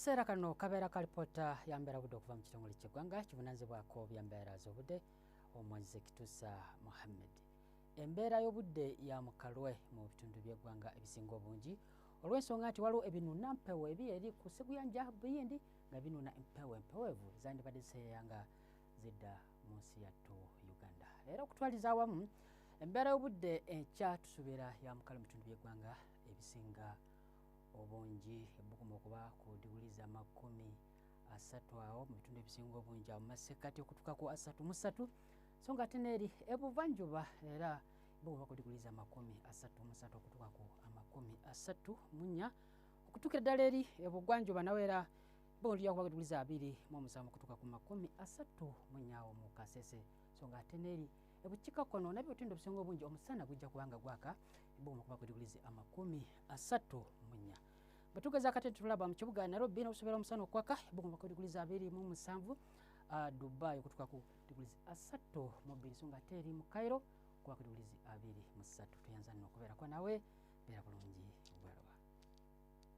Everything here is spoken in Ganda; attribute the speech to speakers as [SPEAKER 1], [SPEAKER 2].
[SPEAKER 1] Akaseera kano kabeera ka lipoota ya mbeera budde okuva mu kitongole ky'eggwanga kivunaanyizibwako bya mbeera z'obudde, Omwezi Kitusa Muhammed. Embeera y'obudde ya mukalwe mu bitundu by'eggwanga ebisinga obungi olw'ensonga nti waliwo ebinuna mpewo ebi eri ku seguyanja Buyindi nga binuna empewo empeweevu zandibadde ziseeyeeya nga zidda mu nsi yattu Uganda. Era okutwaliza awamu embeera y'obudde enkya tusuubira ya mukalwe mu bitundu by'eggwanga ebisinga obungi, ebbugumu okuba ku diguli za 30 awo mu bitundu ebisinga obungi awo mu masekkati okutuuka ku 33, so nga ate n'eri ebuvanjuba era ebbugumu ku diguli za 33 okutuuka ku 34, okutuukira ddala eri ebugwanjuba nawe era ebbugumu lijja kuba ku diguli za 27 okutuuka ku 34 awo mu Kasese, so nga ate n'eri ebukiikakkono nabyo ebitundu ebisinga obungi omusana gujja kuba nga gwaka, ebbugumu okuba ku diguli za 34. Bwe tugeza kati tulaba mu kibuga Nairobi n'okusobola omusana okwaka, ebbugumu ku diguli za 27, Dubai okutuuka ku diguli 32, so nga ate eri mu Cairo kuba ku diguli 23. Tuyanza nno okubeerako nawe, beera bulungi.